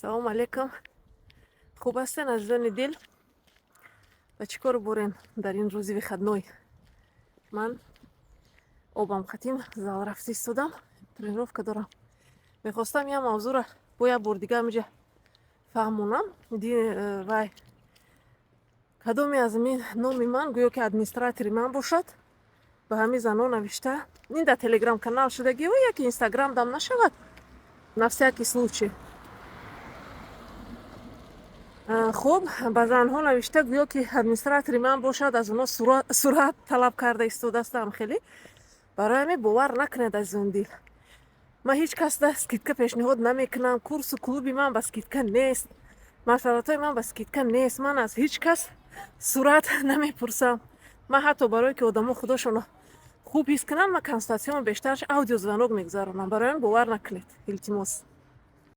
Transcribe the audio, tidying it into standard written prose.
Салому алейкум. Хуб ҳастен, азизони дил? Ба чӣ кор борен дар ин рӯзи выходной? Ман обам қатим зал рафта истодам, тренировка дорам. Мехостам як мавзӯъро бо як бор дига ҳамиҷа фаҳмонам. Вай кадоме аз ин номи ман, гӯё ки администратори ман бошад, ба ҳамин занон навишта. Ин дар Телеграм канал шудагио, яки Инстаграм дам нашавад, на всякий случай. Хуб, ба занҳо навишта, гӯё ки администратори ман бошад, аз онҳо сурат талаб карда истодаастам. Хеле барои ҳамин бовар накунед, азизон дил. Ман ҳеҷ касда скидка пешниҳод намекунам. Курсу клуби ман ба скидка нест, машваратҳои ман ба скидка нест. Ман аз ҳеҷ кас сурат намепурсам. Ман ҳатто барое ки одамо худошонро хуб ҳис кунанд, ман консултатсиямо бештараш аудиозвонок мегузаронам. Барои ҳамин бовар накунед, илтимос.